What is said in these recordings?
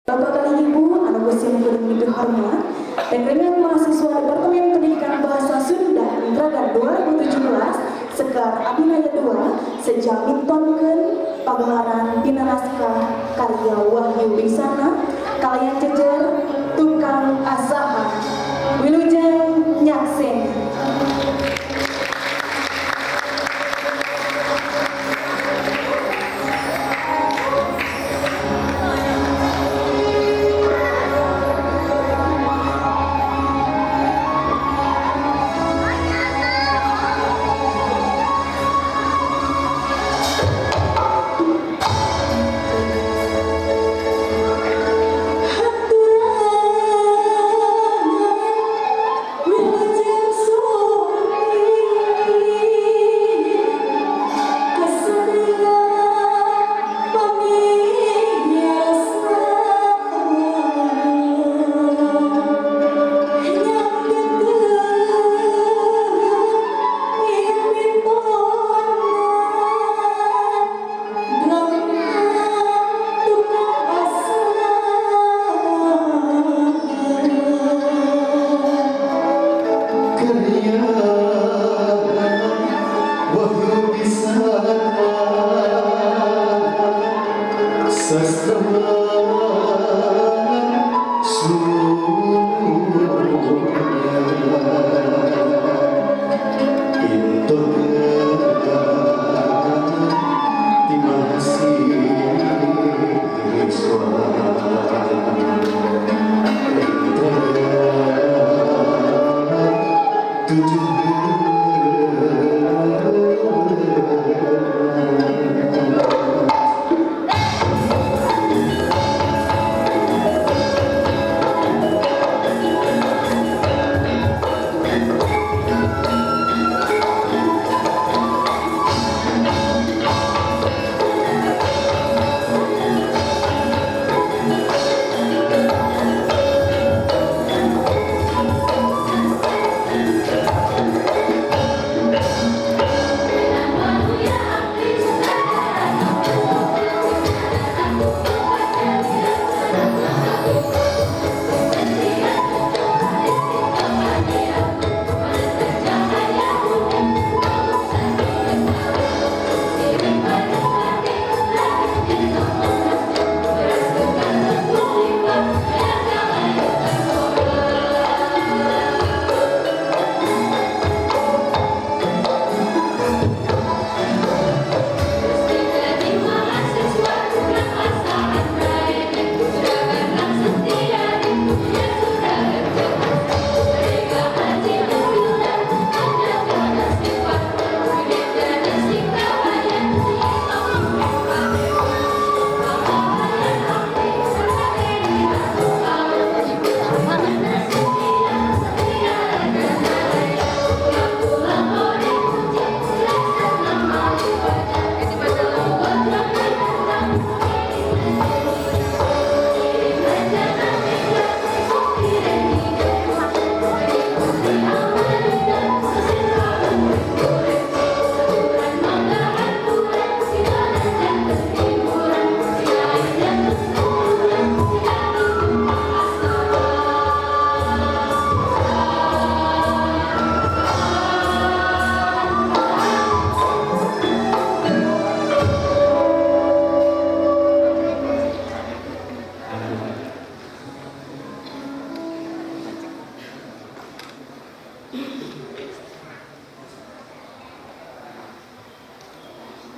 Bapak kali Ibu, anu ku sim kuring dihormat, dan dengan mahasiswa Departemen Pendidikan Bahasa Sunda Intragan 2017 Sekar Abinaya 2 seja mintonkeun pagelaran dina naskah karya Wahyu Wingsana kalian jejer tukang asahan. Wilujeng nyaksen.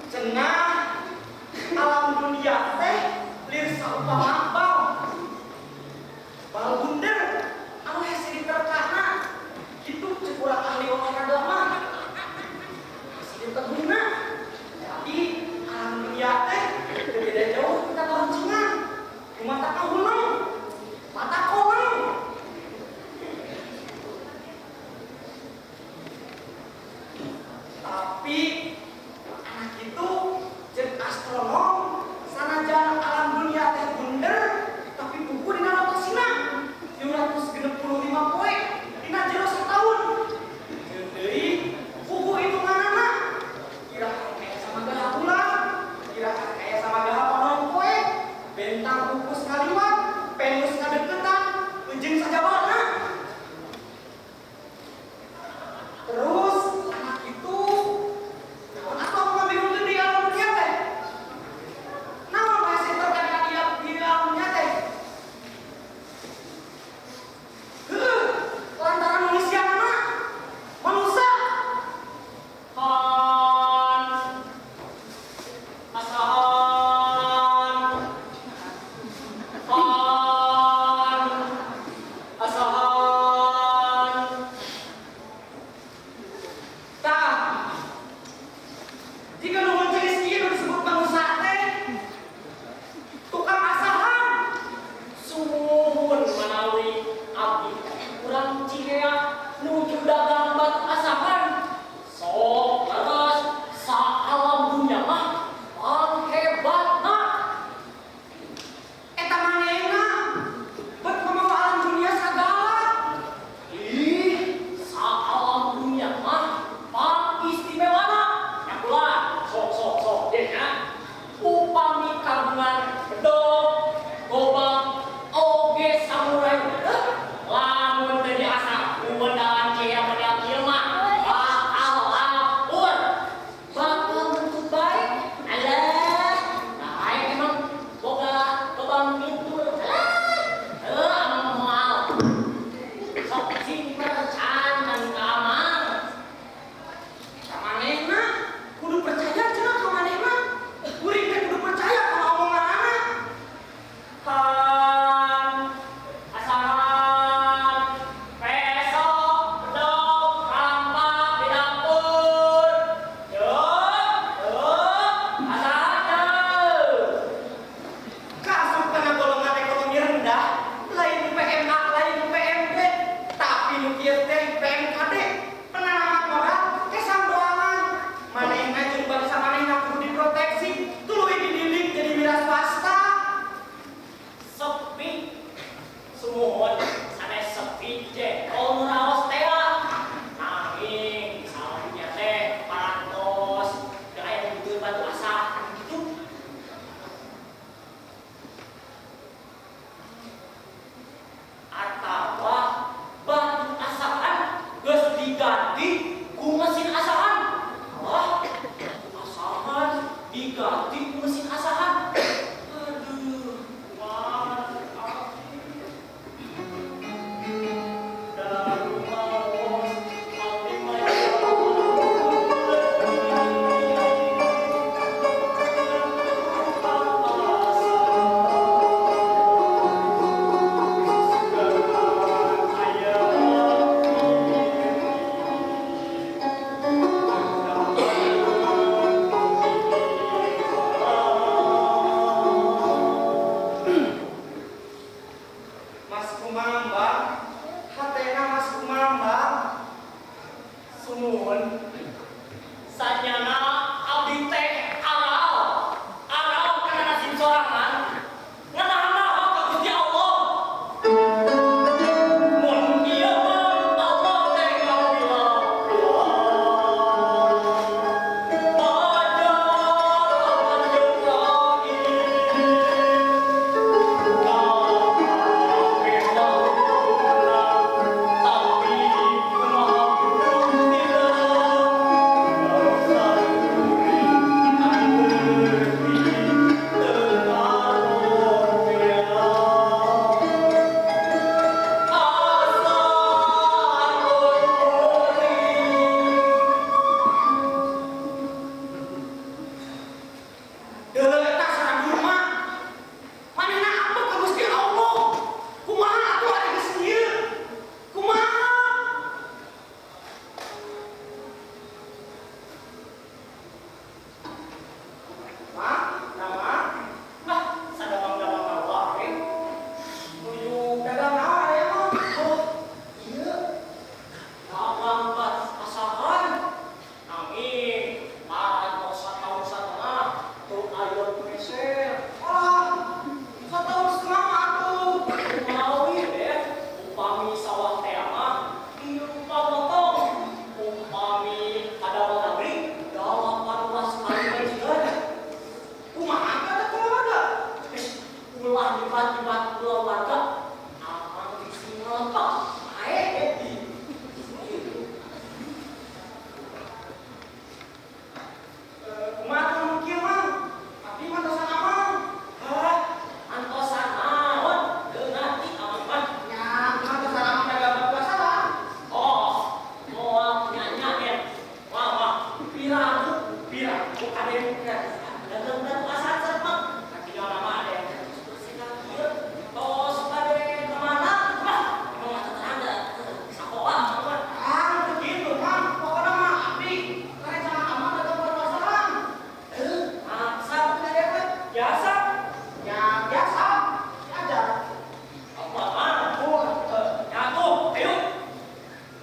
Cenah alam dunia teh lir saupama bal bal bunder anu hese diterkana kitu cek urang ahli olahraga mah hese diterguna. Jadi alam dunia teh teu beda jauh kita goncengan mata kahuleng mata koleng. Tapi anak itu jeung astronom sanajan alam dunia teh bunder Sanyana abdi teh aral. Aral kana nasib sorangan. Ngeunah-naon ka Gusti Allah. Mun ieu mah Allah teh ngawila. Pajar jeung rai. Kabeh launa tapi kumaha buktina. Bangsa kuring anu teu karorea. Asa Deuleu eta sareng mah. Manehna ambek ka Gusti Allah. Kumaha atuh ari geus ieu? Kumaha? Ma, nama? Lah, sadagang-dagang wae. Nuju dagang naon aya mah? Oh, ieu. Dagang asahan. Nanging parantos sataun satengah teu aya meser. Ah, sataun setengah mah atuh. Kumawi deh, upami sawah teh mah ieu pamotong. Upami kadamel pabrik 18 kali gajian. Kumaha kata keluarga? Geus ulah nyebat-nyebat keluarga. Amang geus ngelepak. Ae di. Kumaha tuh nu kieu mah? Abdi mah antosan amang. Hah? Antosan naon? Teu ngarti amang mah. Nya, antosan amang dagang puasa. Oh, moal nya-nya ya. Wah, wah, piraku, piraku ada yang dagang puasa mah. Tinggal nama ada yang bersihkan kieu. Tos bade kemana? Mah, emang mah tetangga. Sakola amang mah. Ah, begitu mah. Pokokna mah abdi rencana amang dagang puasaan. Maksa biasa. Ya biasa. Aja. Apa mah? Oh, ya tuh, ayo.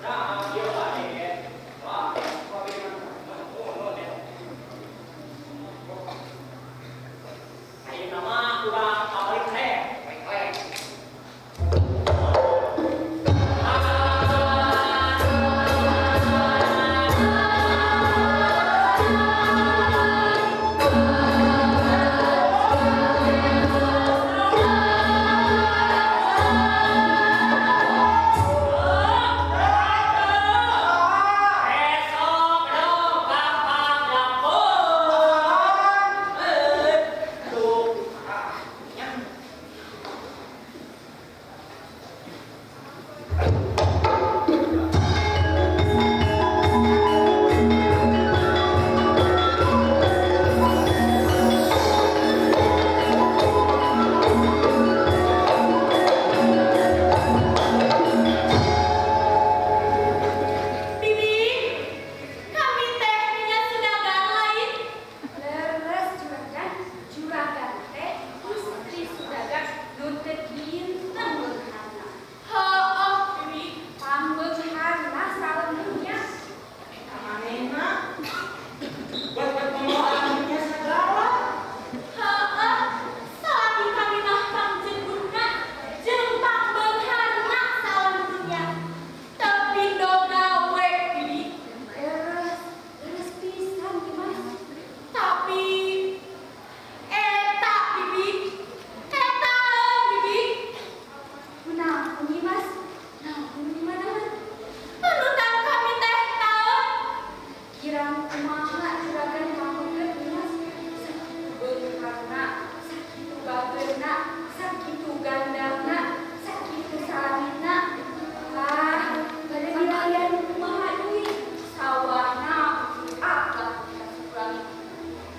Nah, ieu ade. Wah, nuhun ya. Ayeuna mah urang kabalik teh. Baik-baik. Esok dong bapak dapur. Aduh, ah, nya. Bibi, kami teh nya sudagan lain. Leres juragan, juragan teh istri sudagan nu teu kinten beungharna. Heueuh, Bibi. Pambeungharna sareng dunya. Eta manehna. Buat ngomong segala. Heueuh, salaki kami mah pangjengkurna jeung pangbeungharna sareng dunya. Tapi do gawe, Bibi. Leres, leres pisan Dimas. Tapi eta Bibi, eta Bibi. Kunaon Dimas? Naon di mana? Panutan kami teh taon. Kirang kumaha juragan pameukeut Dimas. Sakitu beungharna, sakitu bageurna, sakitu gandangna, sakitu salamina. Ah, bade dilayan kumaha deui? Sawahna aklah ka surangi.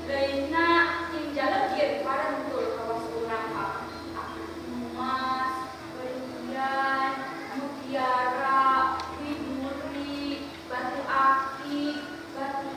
Leuna ting jalekir parentul kawas urang emas, berlian, mutiara, widuri, batu akik, batu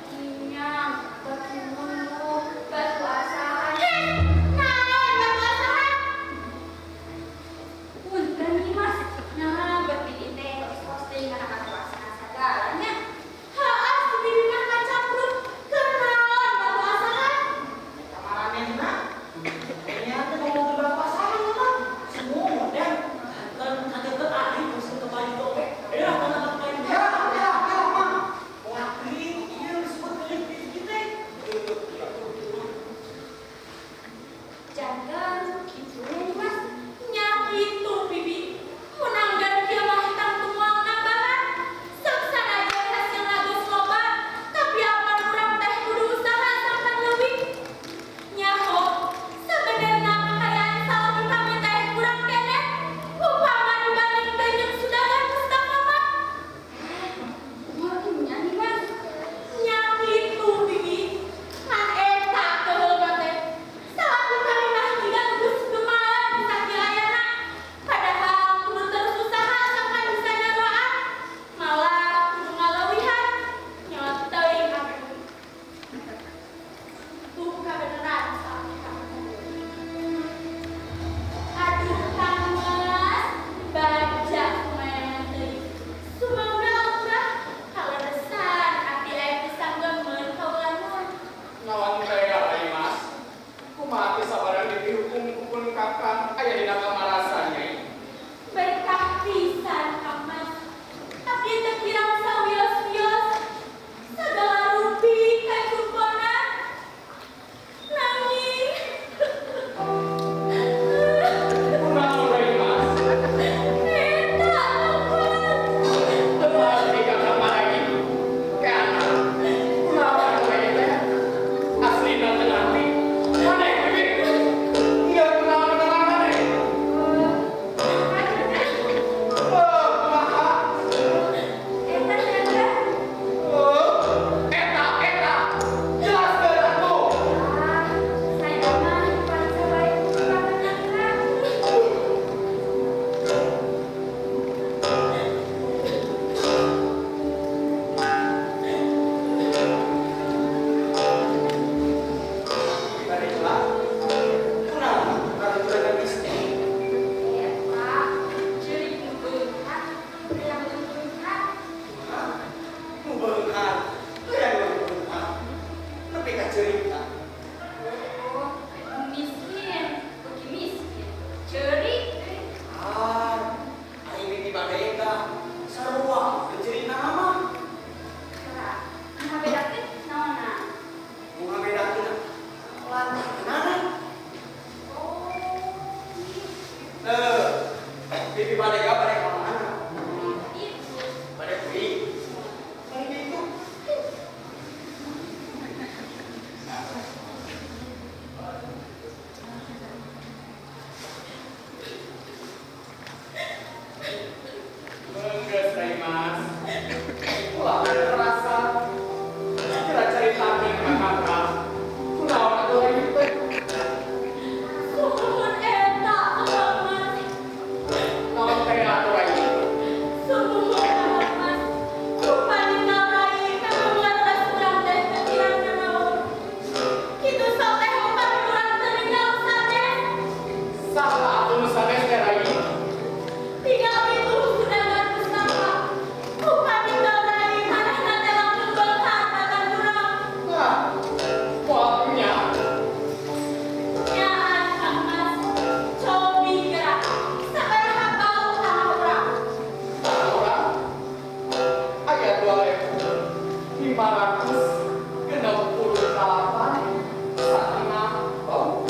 2.568,5 bau.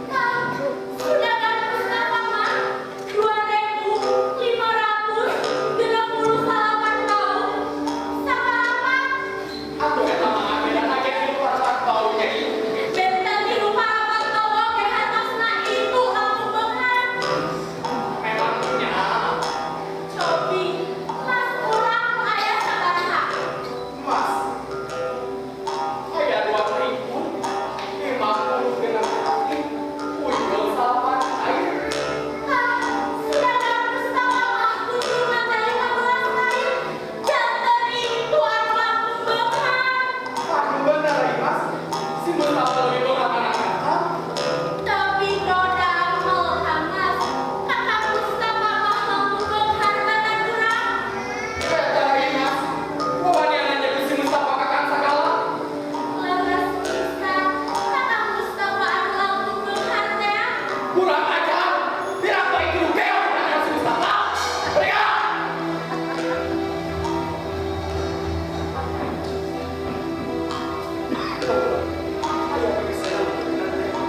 Nah, Sudagan Mustafa mah 2.568 bau saparapat. Atuh eta mah bedana ge tilu parapat bau nyai. Benten tilu parapat bau oge hartosna itu langkung beunghar. Memangnya Cobi, mas urang aya sabaraha? Mas aya 2.056 kaki uyul salapan air. Hah, Sudagan Mustafa mah kunjungan dari 15 kali. Janten itu anu langkung beunghar. Anu bener ieu Mas, si Mustafa leuwih beunghar kana Kakang. Tapi roda amel Kang Mas, Kakang Mustafa mah langkung beunghar batan urang. Eta ieu Mas, wawanian jeung si Mustafa Kakang sagala. Leres pisan, Kakang Mustafa anu langkung beunghar teh. Kurang ajar, tidak baik kudu keok kana si Mustafa. Mereka.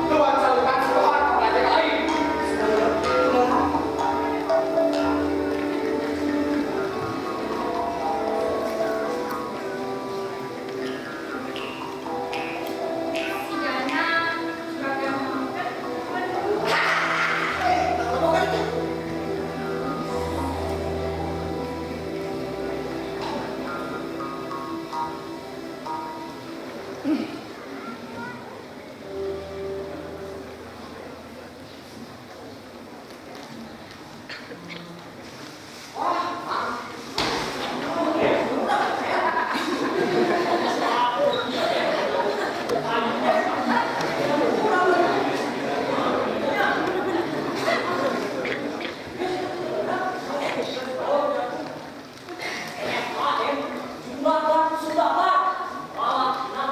Luan salukan suara raja lain. Sigana juragan Mangket waduh. Juragan Sudagar, mana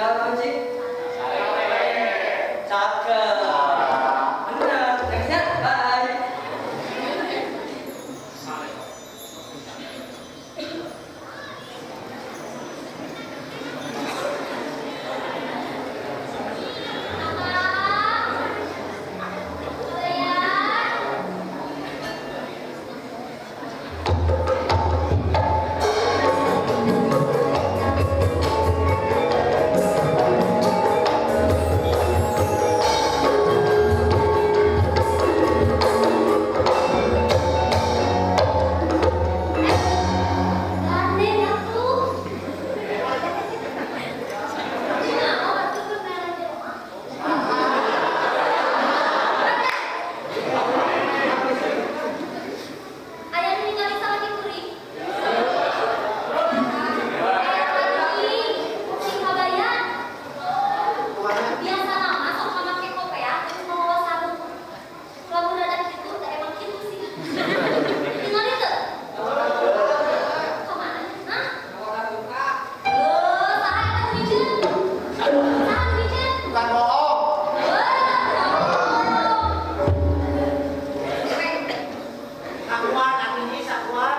Siapa kucing? Cakep. Bener. Nextnya, bye. Gandeng atuh. Kunaon atuh keur ngaran jelema? Aya nu ningali salaki kuring. Aya lagi kucing kabayan. Biasa mah sok make kopea terus mawa sarung. Lamun rada kitu teh emang kitu sih. Ningali teu? Kemana? Hah? Eh, saha eta nu miceun? Saha nu miceun? Bukan bohong. Sakuan, atuh ini sakuan.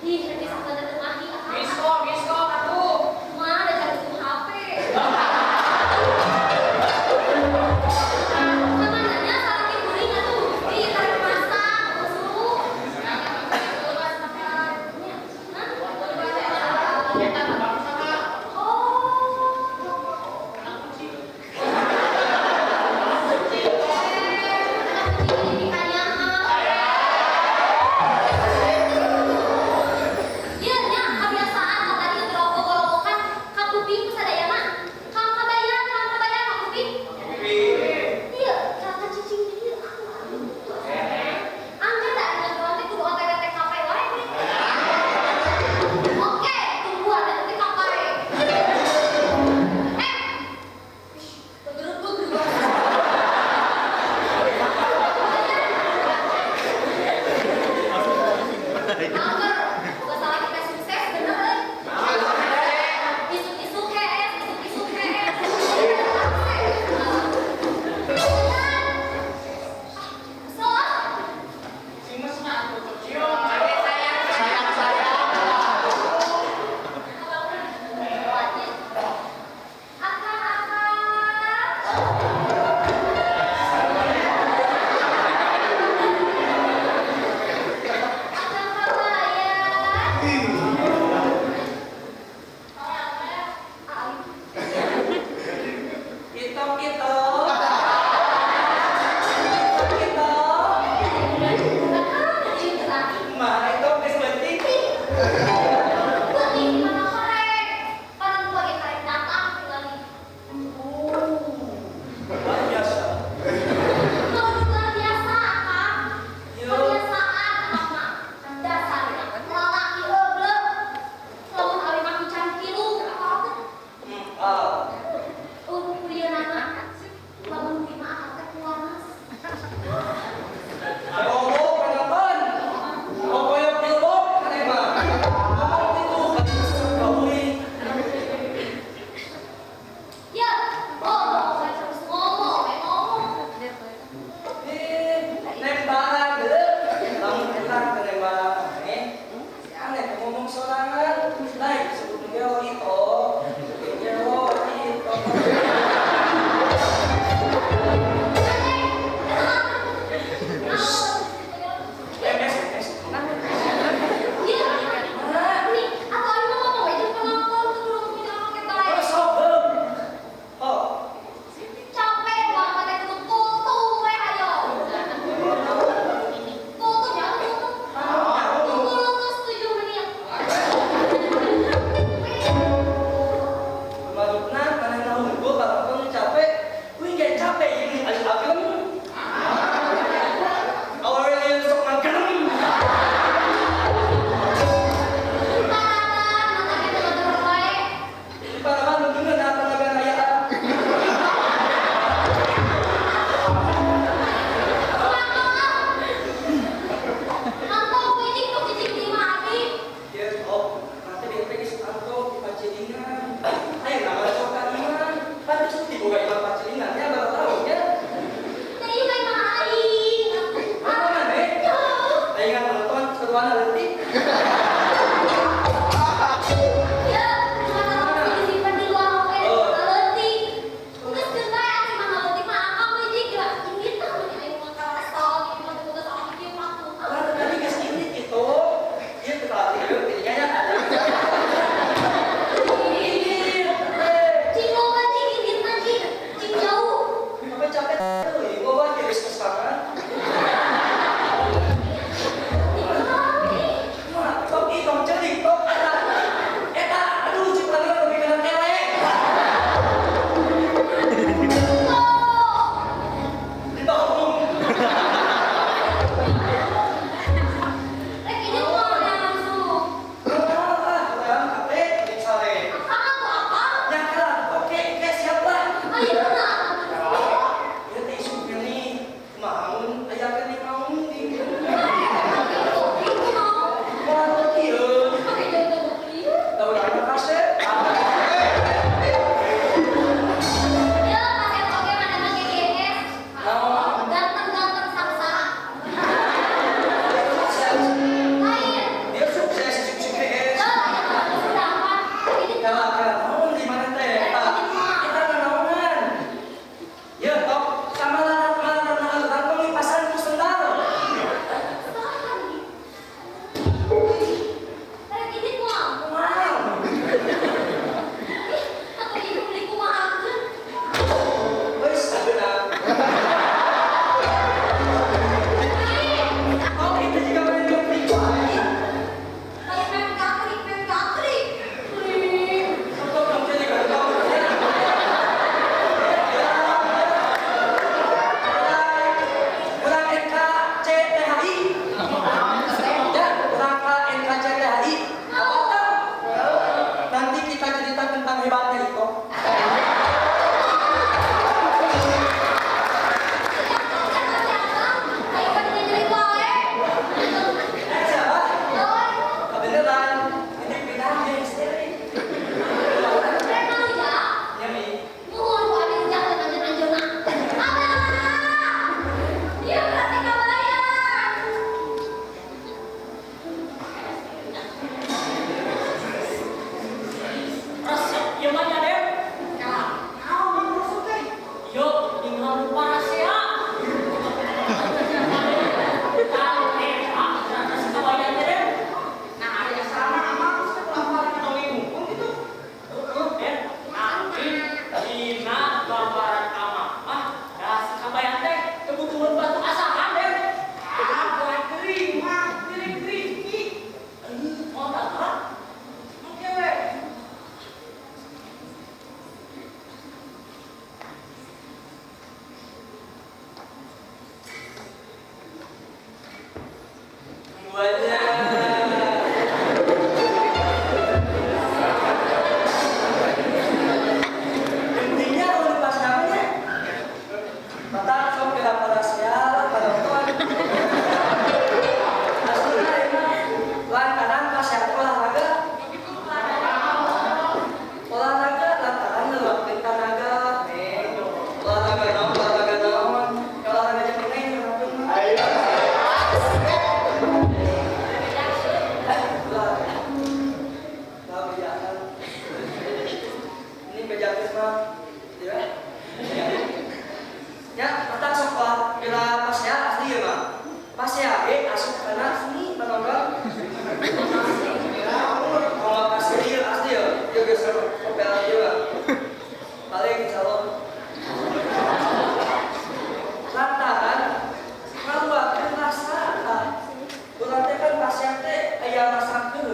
Ih, nanti sakuan teh mahi ah. Misko, misko, atuh. Mah ada cari HP. Kamananya salaki kuring atuh Gusti karek masak, susu. Hah? Oh. Iya, nya kebiasaan mah tadi ngerokok-rokokan ka kuping ku sadayana. Kang kabayan, kang kabayan ka kuping. Iya, ka cicing ieu. Angger da ngobrol teh kudu OTW TKP wae kuring. Oke, tungguan eta TKP. Eh. Begerubug. Angger, boga salah kita sukses bener euy. Isuk-isuk hees, isuk-isuk hees. Kesel ah. Si mesna atuh kecil. Sayang sayang. Akang, akang. Akang kabayan. Hitung, hitung. Hitung, hitung. Mah, itu geus penting. Luar biasa. Ah. Ngomong penonton. Pokoknya pilbok aneh mah. Ngomong itu kauli. Ya, ngomong, terus ngomong, ngomong. Eh, nembalan deh. Lamun eta teu nembalan aneh. Si aneh teh ngomong sorangan. Lain disebut gelo itu. Gelo itu. MS MS. Oh, sobem. Oh,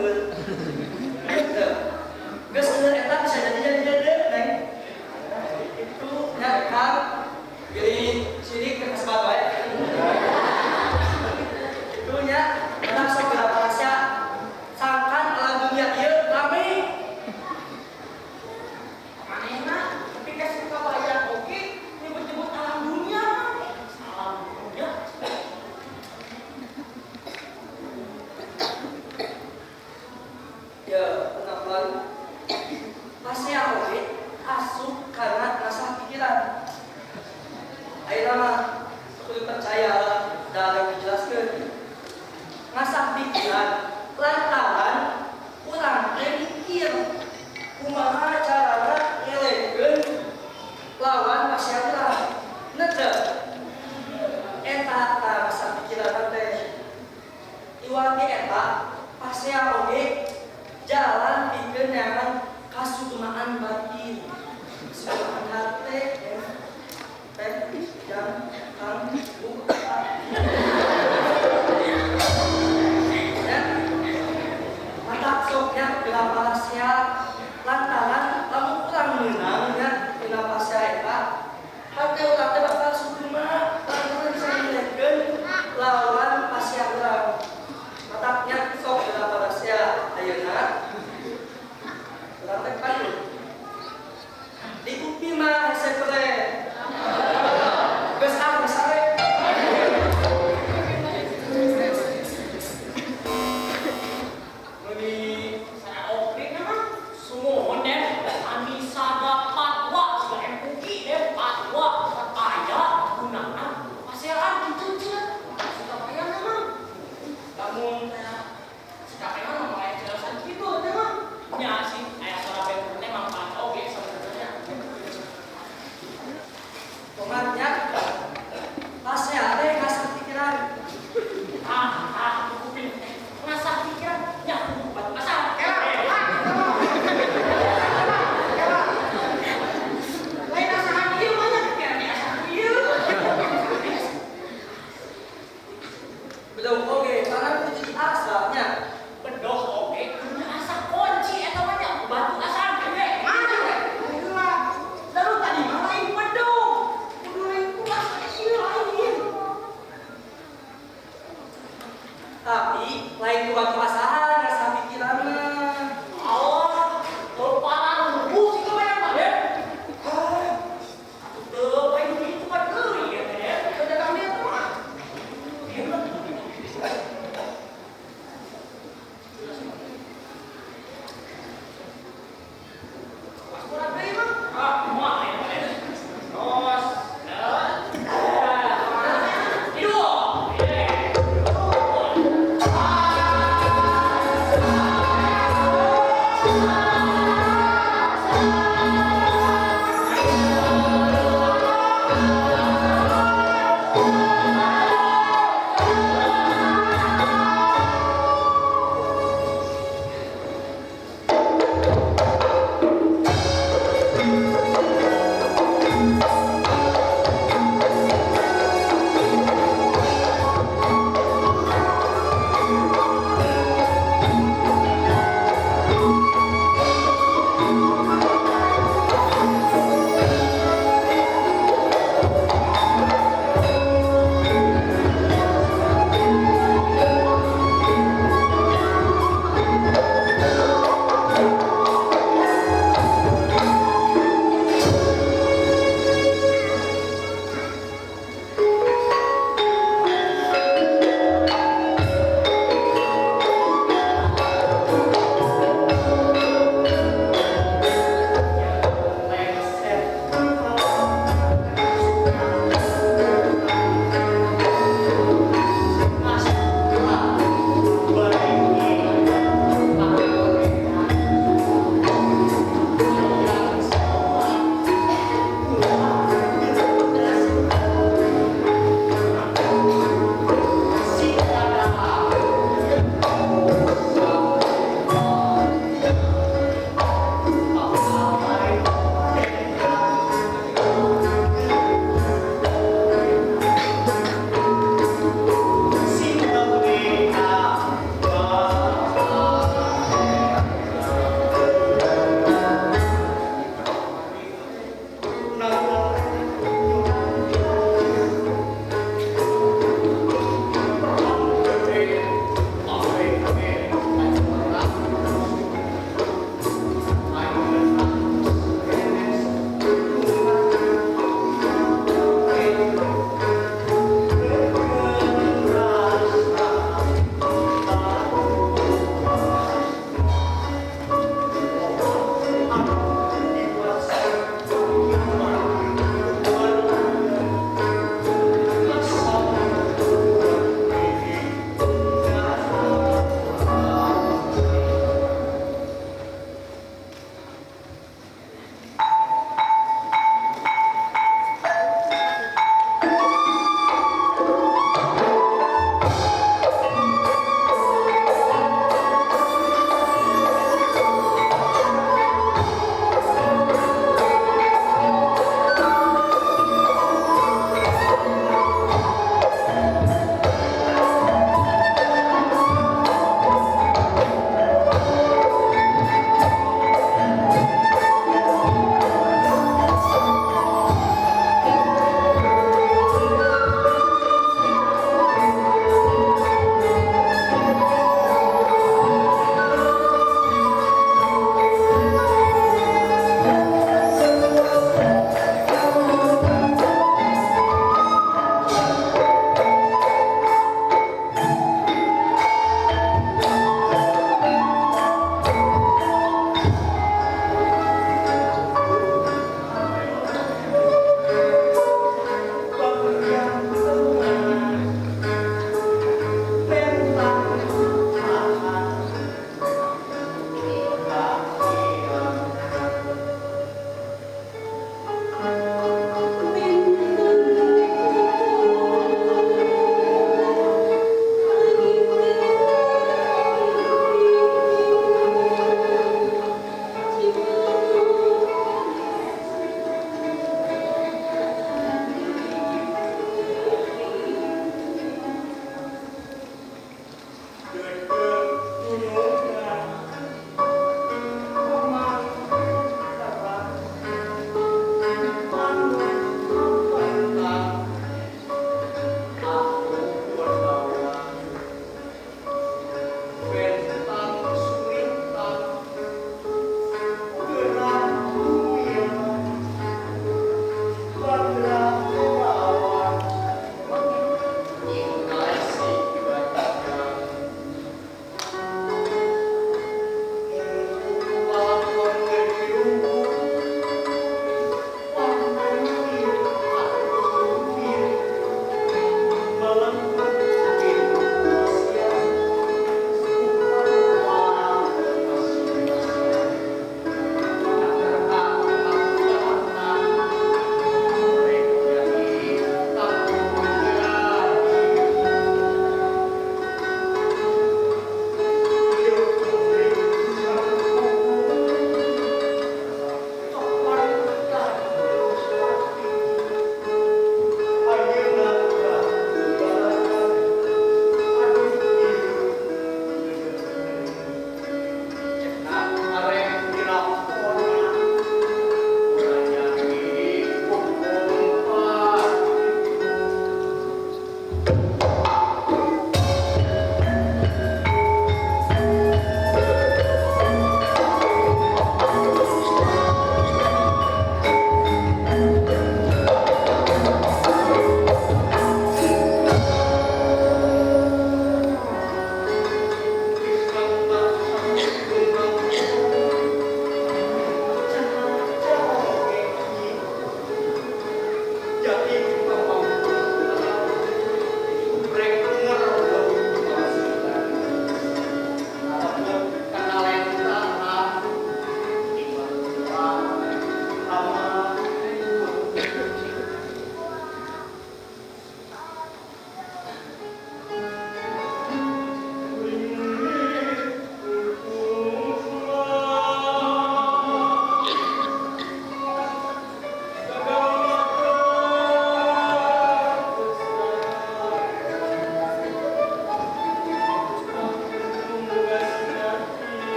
Eueur. Teu. Geus eueur eta bisa jadi jadi Neng. Itu nya Kang pilih sirik ke kasebat wae. Itu nya eta sok geura pasea sangkan alam dunia ieu rame. Manehna tapi ka suka bayar oge nyebut-nyebut alam dunia. Alam dunia. Ya, penampilan pasea oge asup karena rasa pikiran. Ayeuna mah kudu percaya lah da yang dijelaskeun. Ngasah pikiran lantaran urang teh mikir kumaha carana ngelehkeun lawan pasea urang. Bener teu? Eta tah ngasah pikiran teh. Iwati eta pasea oge jalan pikeun neangan kasugemaan batin. Kasugemaan hate, teh, jam, kang, bu, ta. Ya. Matak sok nya geura pasea lantaran lamun urang meunang nya dina pasea eta hate urang teh bakal sugema lantaran bisa ngelehkeun lawan pasea urang. Mataknya sok geura pasea ayeuna urang teh payu. Di UPI mah hese keren. Geus ah geus sare. Meuni saya oke na mah sumuhun deh kami sada fatwa sudah MUI deh fatwa aya gunaan pasean gitu cenah suka bayar na mah lamun teh suka bayar mah aya jelasan kitu teh mah nya sih aya suara band teh manfaat oge sebenarnya. Tomatnya pasea teh ngasah pikiran. Ah ah kuping ngasah pikiran nya batu asah. Lain asahan ieu mah nya pikiran di asah ieu. Bedog oge karena kudu diasah nya. Bedoh oge kudu asah kunci eta mah nya.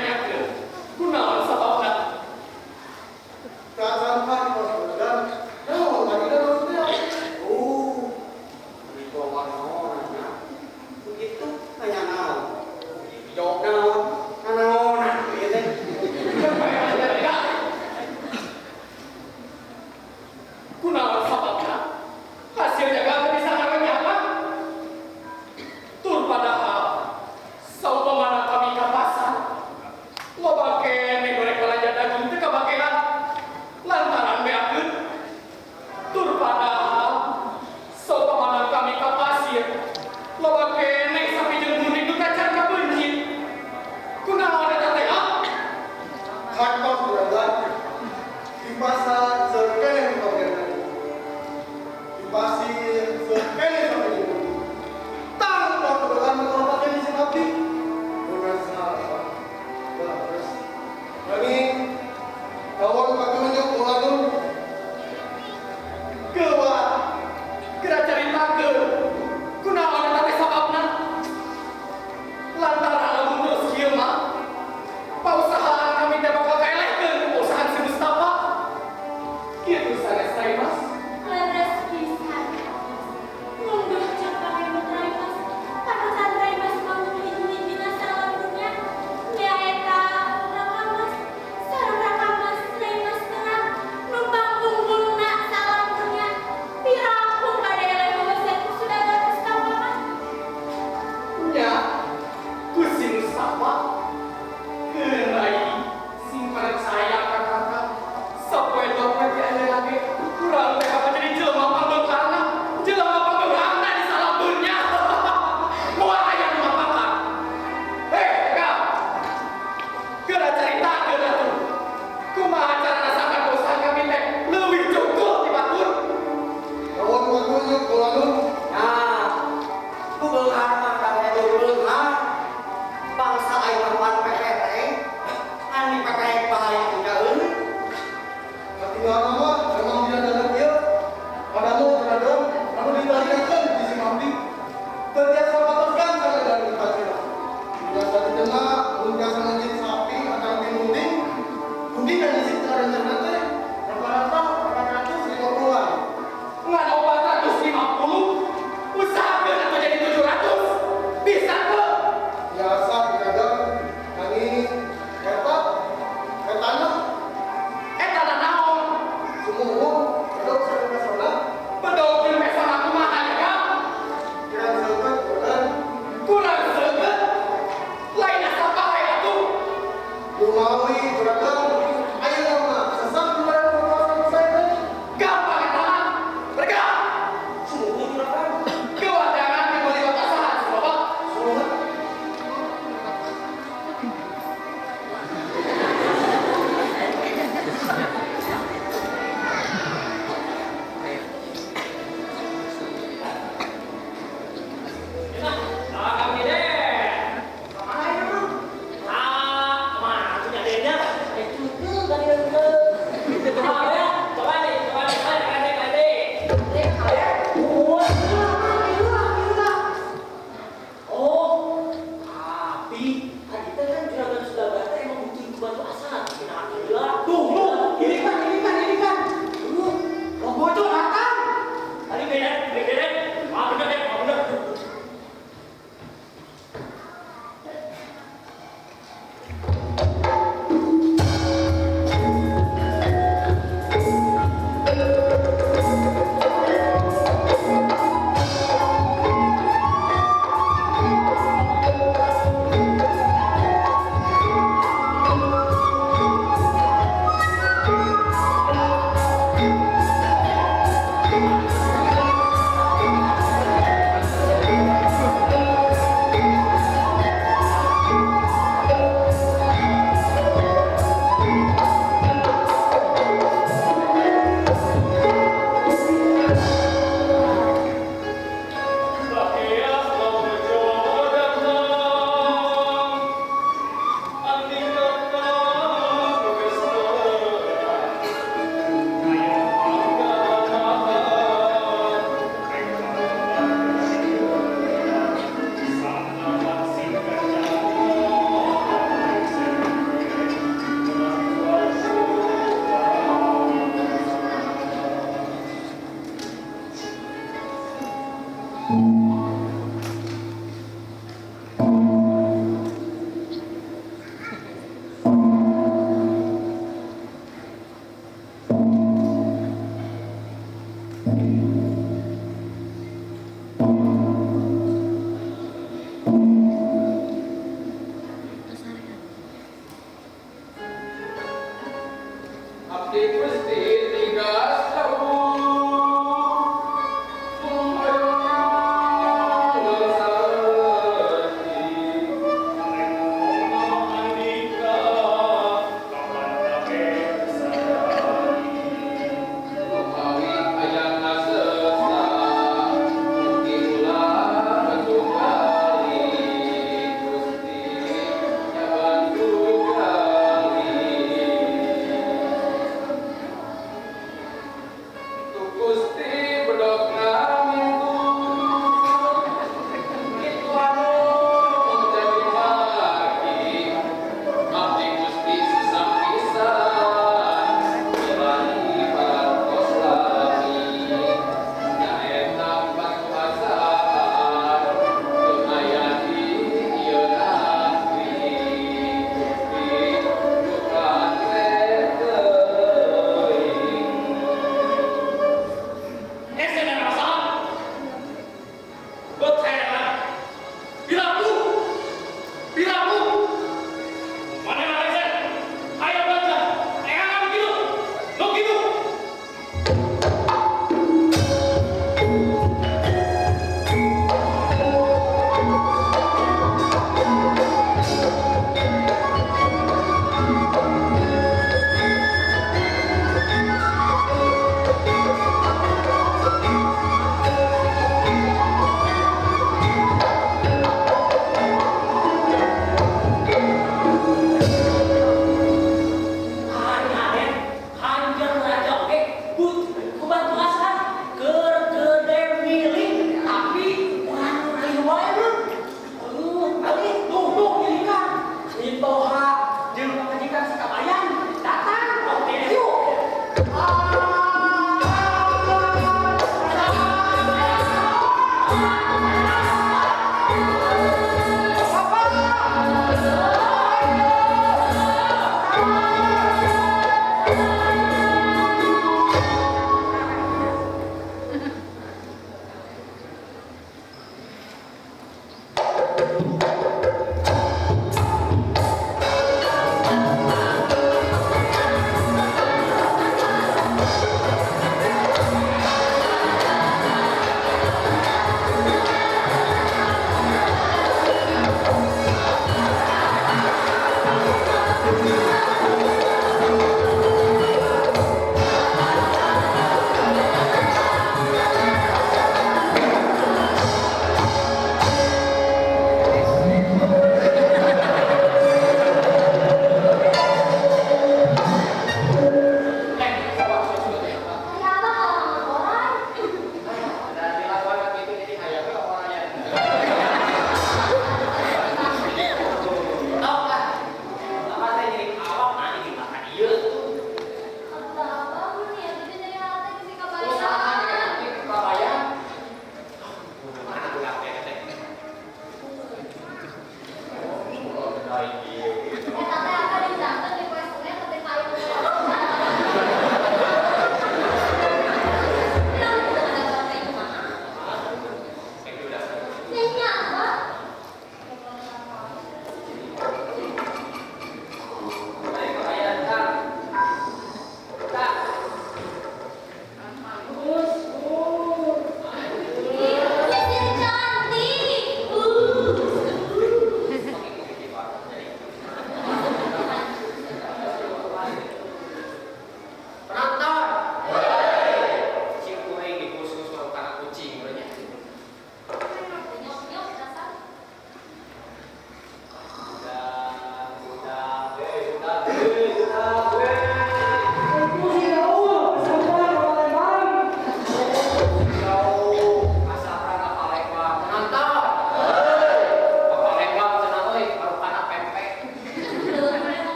Nanyakeun kunaon sababna? Sampah di pos juragan. Naon tadi kan maksudnya? Oh, itu naon nanya. Begitu nanya naon. Jawab naon, naon ieu teh. Kunaon sababna? Hasil jagal teu bisa ngarenyapan. Tur padahal saupamana kami ka pasar, loba keneh goreng balanja daging teu kabagean lantaran beakeun. Tur padahal saupamana kami ka pasir, loba keneh sapi jeung munding nu tacan kabeunjit. Kunaon eta teh ah? Kantor juragan. Di pasar seueur keneh nu kabagean daging. Di pasir seueur keneh sapi jeung munding. Tang pos juragan nu kabagean di abdi. Bener salah. Terus kami kawon patunjuk ulanun Kewa, geura caritakeun. Kunaon eta teh sababna? Lantaran lamun terus kieu mah, pausahaan kami teh bakal kaelehkeun ku pausahaan si Mustafa. Kitu sanes Rai Mas. Leres pisan. Ngunduh cek pangemut Rai Mas. Panutan Rai Mas mau hiji-hijina salam dunya. Nyaeta Raka Mas, sareng Raka Mas Rai Mas terang numpang punggungna salam dunya. Piraku bade eleh wawasan ku saudagar Mustafa mah. Nya, ku si Mustafa. Keun Rai, sing percaya ka kakak. Sapoe dompet di ayeuna ge urang teh bakal jadi jelema pangbeungharna, jelema pangbeungharna di salam dunya. Moal aya nu mapakan. Hei, Kak. Geura caritakeun atuh. Kumaha carana sangkan usaha kami teh leuwih cukup ti batur? Kawon patunjuk ulanun. Nah, ku beunghar mah kabeh beunghar. Bangsa aing mah pan PPT, ngan di PT bahaya tinggaleun. Katinggalan mah memang tidak dagang ieu. Padamu juragan anu ditariakeun di si abdi. Teu tiasa patoskan kana dari pasir. Biasa di tengah mun tiasa ngeunjit sapi atau munding. Mungkin kan isi rencana teh rata-rata 450-an. Ngan 450, usahakeun atuh jadi 700. Bisa teu? Biasa juragan nanging eta etana Eta naon? sumuhun bedog sareng pesona. Bedog jeung pesona kumaha ya, Kak? Kirang seukeut juragan. Kurang seukeut. Lain asa bae atuh. Lumawi juragan ayeuna mah sesah kumaha kawasan saya teh. Gampang eta mah. Bergerak. Sungguh juragan. Kewadangan dibeli batasan, Bapak. Sumuhun. Nah, kami deh. Kamana ieu mah? Ah, kemana punya denya?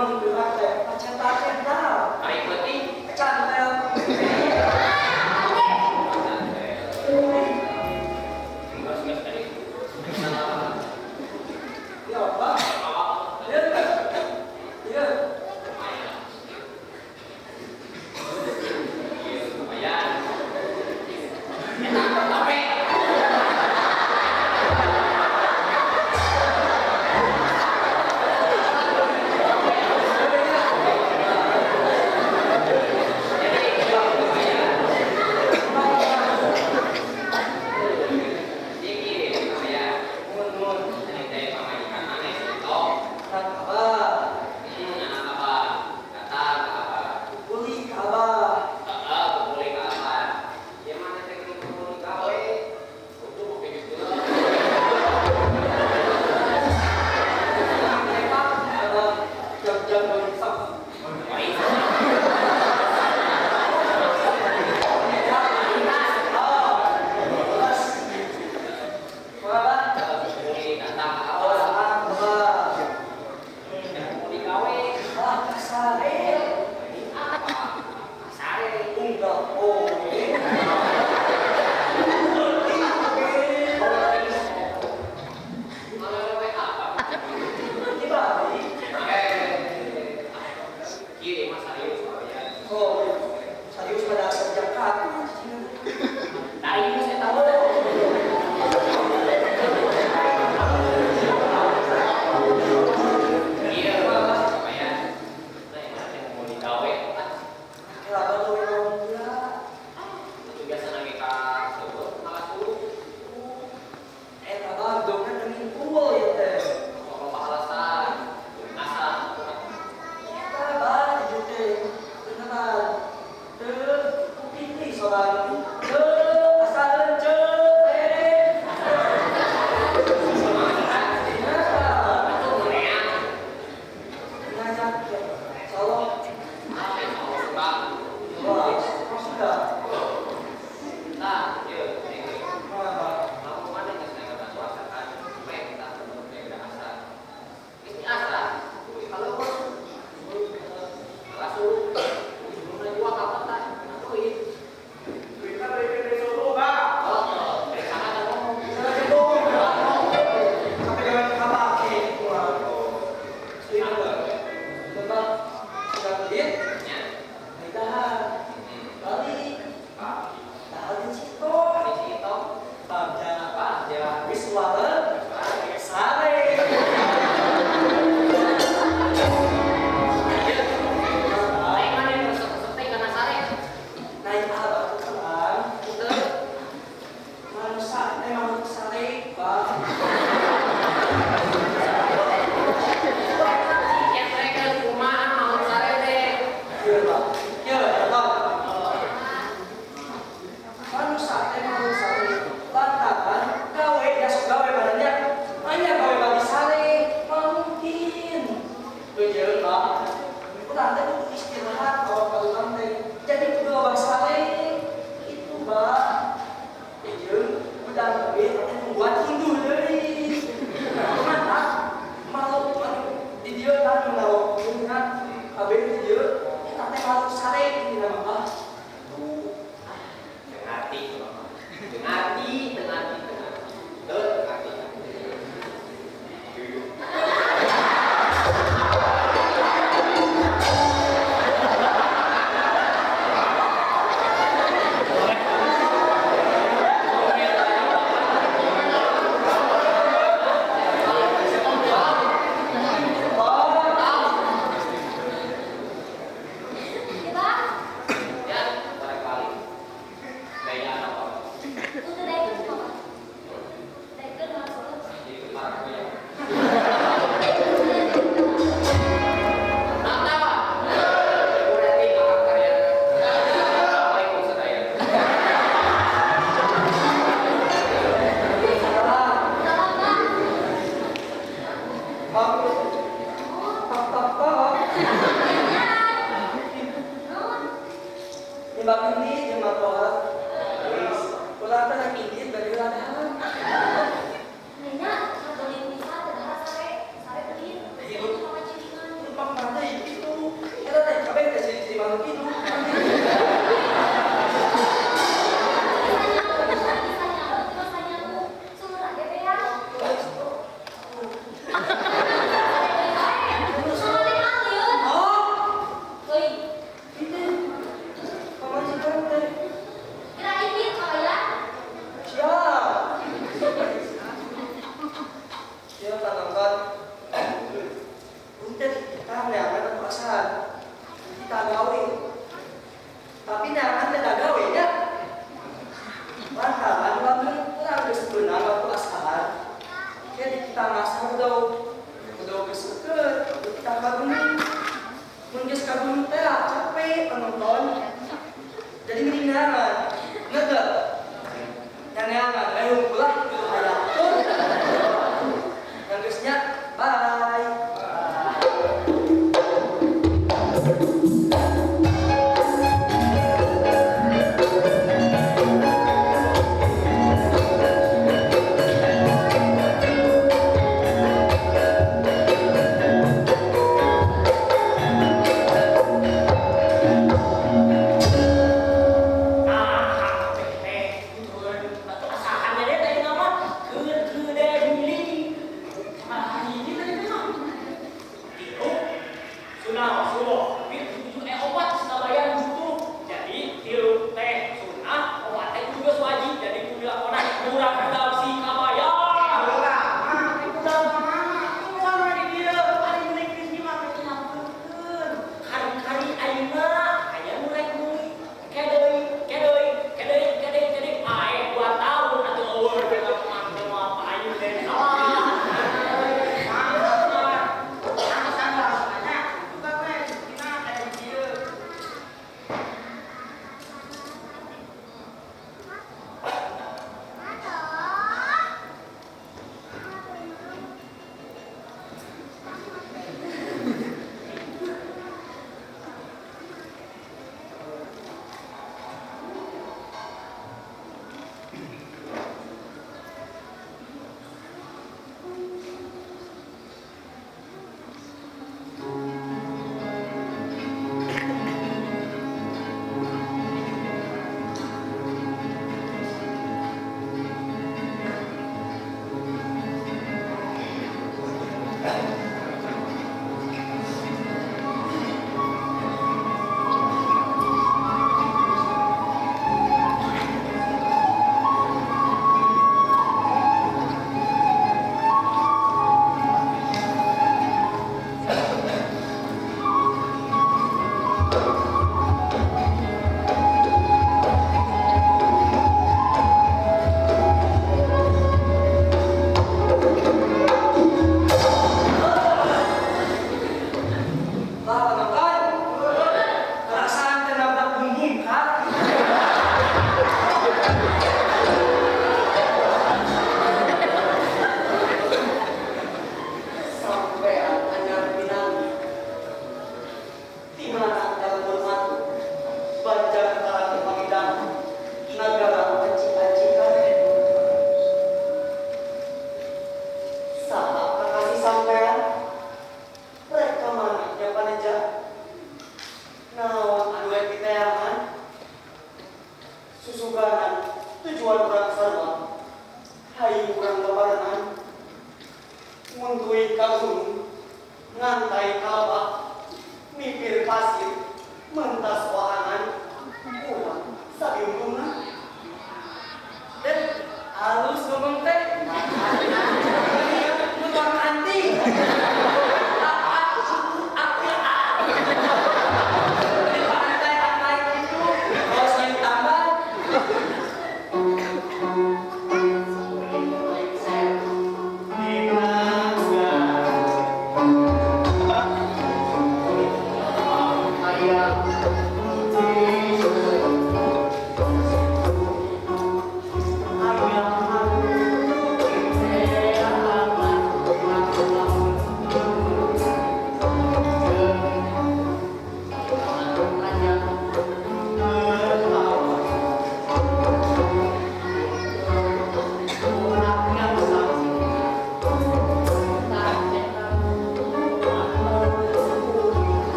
Urang gerak teh pacetak-cetak. Ari peuting. Cantel. Geus geus tadi. Ya apa? Iya. Iya. Lumayan. Eta tape. ka gunung. Mun geus ka gunung teh capek penonton. Jadi mending neangan. Ingat teu? Yang neangan, ayo ulah kudu hayang. Yang geus nya, bye. Nah, teh asahannya deh tadi nama ke deh beli. Malah ini tadi teh mah. Tilu, sunah Rasulullah, tapi tujuh obat sekabayan butuh. Jadi tilu teh sunah, obat teh juga wajib. Jadi kudu dilakonan kurang dalam si kabayan. Ulah, mah udah mana? Tungguan we di dieu. Ari meuli Disney mah teh nyampeurkeun. Kari-kari ayeuna aya nu rek meuli. Kedeui, kedeui, kedeui, kedeui, kedeui. Paeh 2 tahun atuh eueuh teh mah moal payu teh. Salah. Alasan bahasanya, bukan we dina aya di dieu. Lah penonton. Perasaan teh nabrak bumbung kan? Sampean anyar pinangi. Di mana dalam hormati Banjar Karang Pangidang Nagara aci-acikan. Saha kakasih sampean? Rek ka mana nya paneja? Naon anu rek diteangan? Susuganan tujuan urang sarua. Hayu urang babarengan. Nguntui ka gunung, ngantai ka lebak, mipir pasir, mentas wahangan, urang sabiunggungan. Dan halus ngomong teh. Nutuang anti. Antai-antai gitu, kalau saya tambah. Di mana?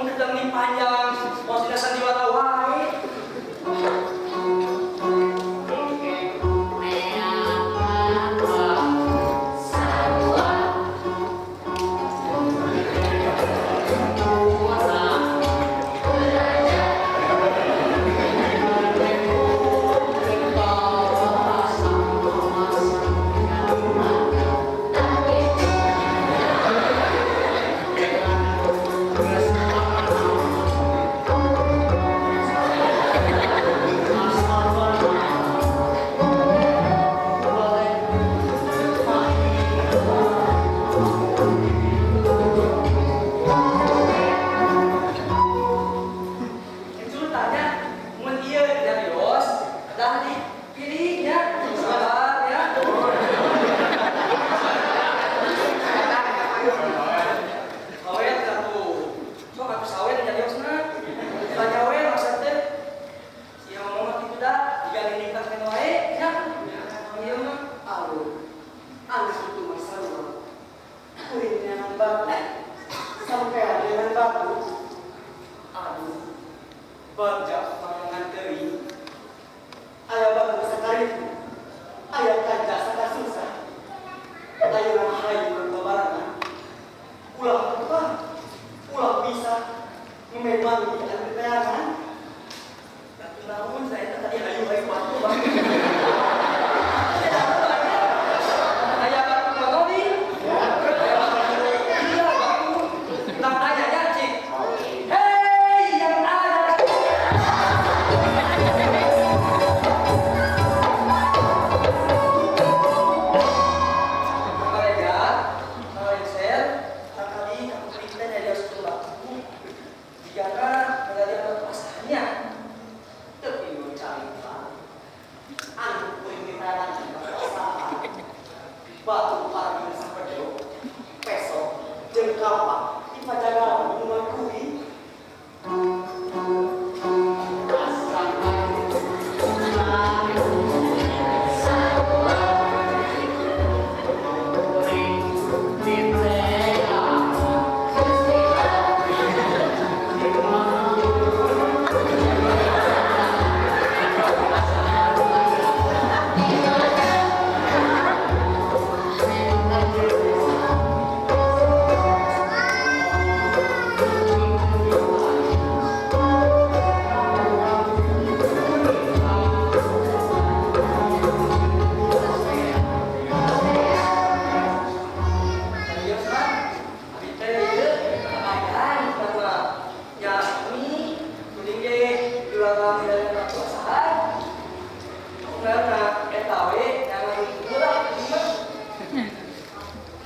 Ngomong teh nih panjang, posisinya sandiwara wae. Itu tanya mun ieu nyarios dah dipilihnya sabar ya. Sawer atuh. Sok atuh sawer nyariosna. Tanya we maksud teh sia ngomong mah kitu da digali nikah kan wae nya. Ieu mah Aduh, anu itu mah sarua. Kuring neangan batu, sampean neangan batu. Aduh. Bagja pangangan teuing. Aya batu sakaritu, aya kanca sakasusah. Ayeuna mah hayu babarengan. Ulah lupa, ulah bisa memangi anu teangan. Batu naon saya teh tadi hayu-hayu batu bang. Aya batu manoli. Aya batu iya batu. Tah tanya cik. Hei yang ada. Mereka, Malaysia, tadi kita nyari satu batu. Jika menjadi batu asalnya, Tapi nu carita, anu kuring ditaran batu asahan. Batu paling sapedo, peso, jeung kapak di pajagalan gunungan kuring. Serius lah, abi teh ieu kabayan sama ya ini kuring ge dilarang dari batu asahan. Karena eta we jangan ulah ieu mah.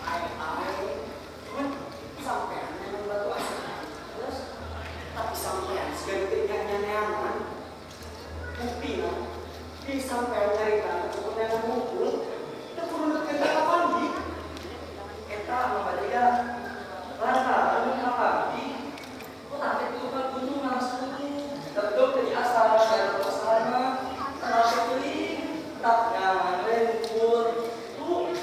Aing aing, mun sampean neangan batu asahan. Terus Tapi sampean siga teu nyaneangan. Buktina, di sampean nyarita teu neangan hungkul, teu kudu nuturkeun ka kapanggih. Eta mah badiga lantaran kapanggih kok teh turun gunung langsung tetep teh diasal dari batu asahan mah terlalu teuing tak nyaman we ngumpul tuh.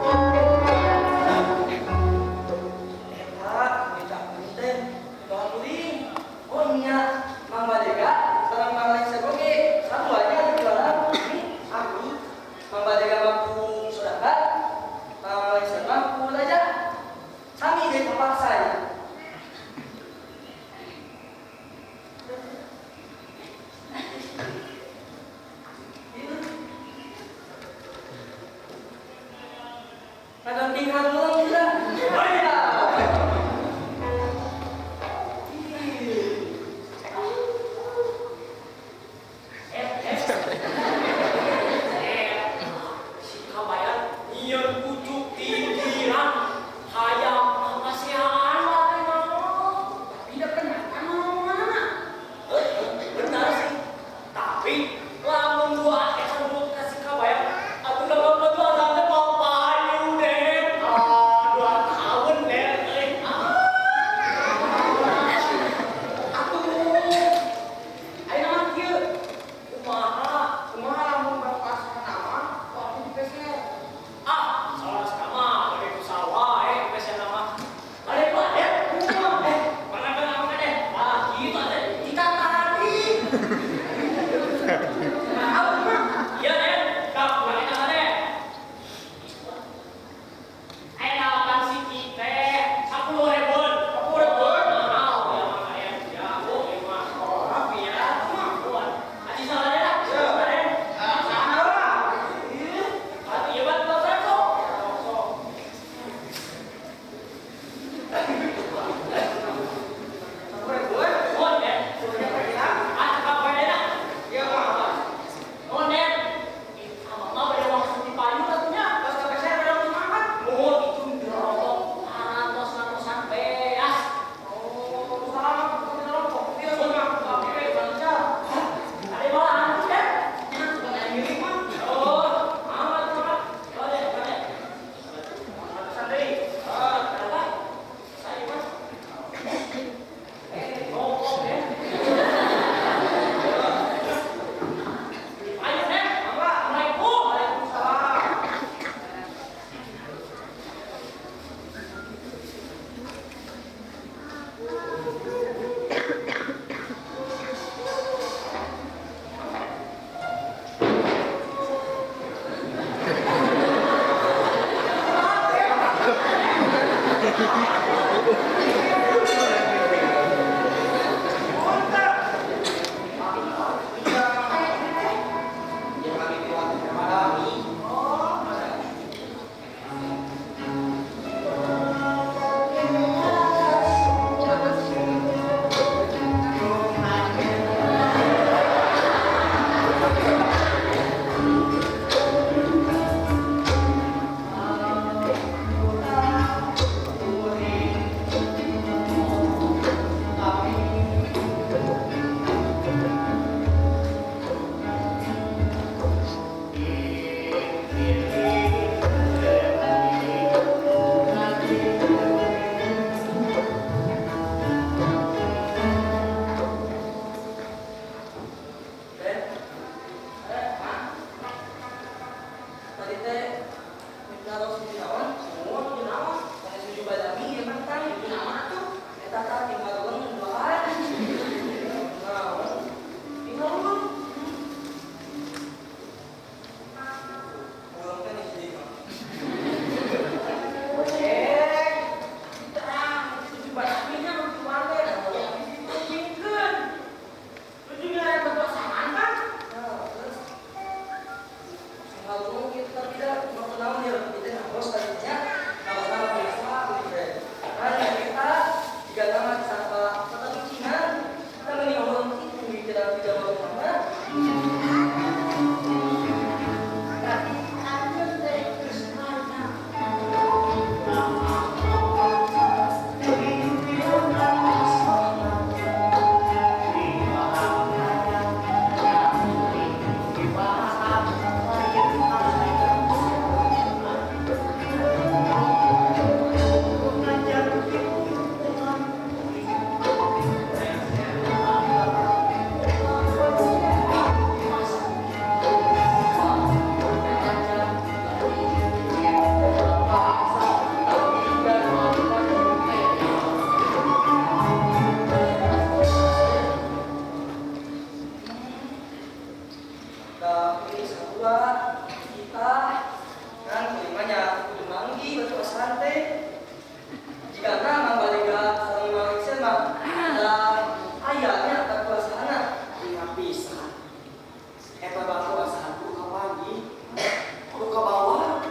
Thank jalan tiga mana? Tadi anjeun teh geus nanya. Tapi sarua kita kan kulimanya kudu manggi batu asahan teh. Jika na mangbalega sareng Mang Iksen mah da aya nya batu asahanna. Ingat pisan. Eta batu asahan kudu kapanggih, kudu kabawa,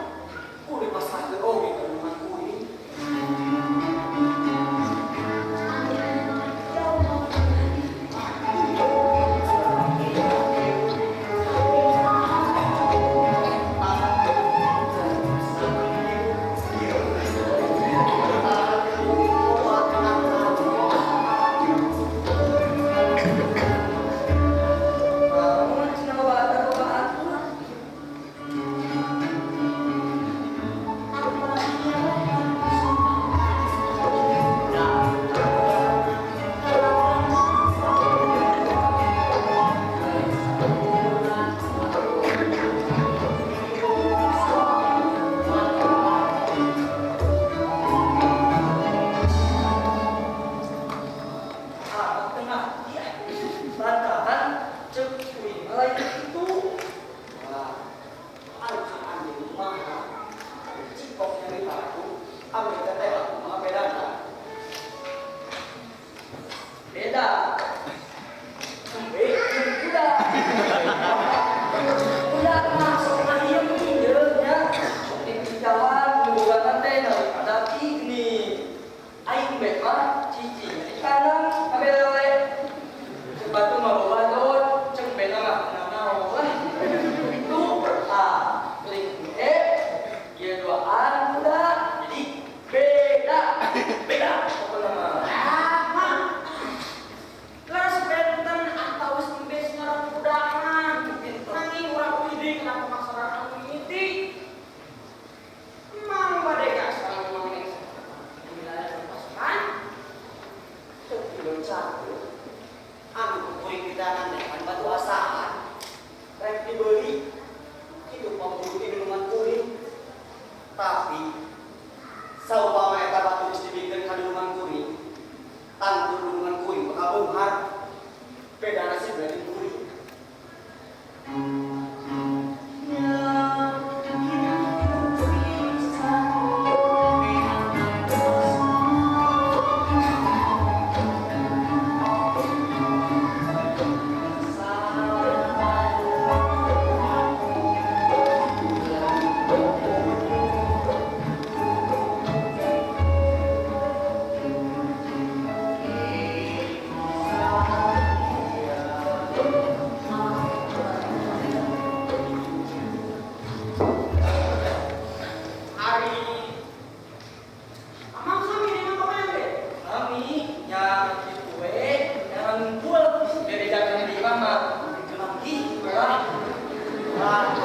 kudu dipasrahkeun oge ka rumah kuring. Namun cenah babatan babatan mah. Ah, tengah iya. Lantaran cek kuring mah lain kitu. Wah, ari ka anjeun kumaha? Cipok nyarita aku, ame teh kumaha bedana? Beda. Embe jeung kuda. Kuda mah sok ngahiem ieu nya. Sok di jalan nungguan teh daripada gini. Aing embe mah cicing di kandang kabelele. Cek batu mah babadon, cek bena mah nanaon lah. Itu ah, klik E, ieu duaan kuda. Jadi beda. Beda pokokna mah. Leres benten atau embe sareng kuda mah. Nanging urang uih deui kenapa masalah anu mimiti. Mang bade ka sareng Mang Iksen. Wilayah pasukan. Teu catur. Anu kuring ditangan teh kan batu asahan. Rek dibeli kitu pamburu di minuman kuring. Tapi saupama eta batu geus dibikeun ka minuman kuring, tangtu minuman kuring bakal beunghar. Beda nasib dari kuring. Ari Amang sami dengan pemain teh. Kami nya kitu we, nya ngumpul bebejakeun di imah mah. Manggih lah. Lah.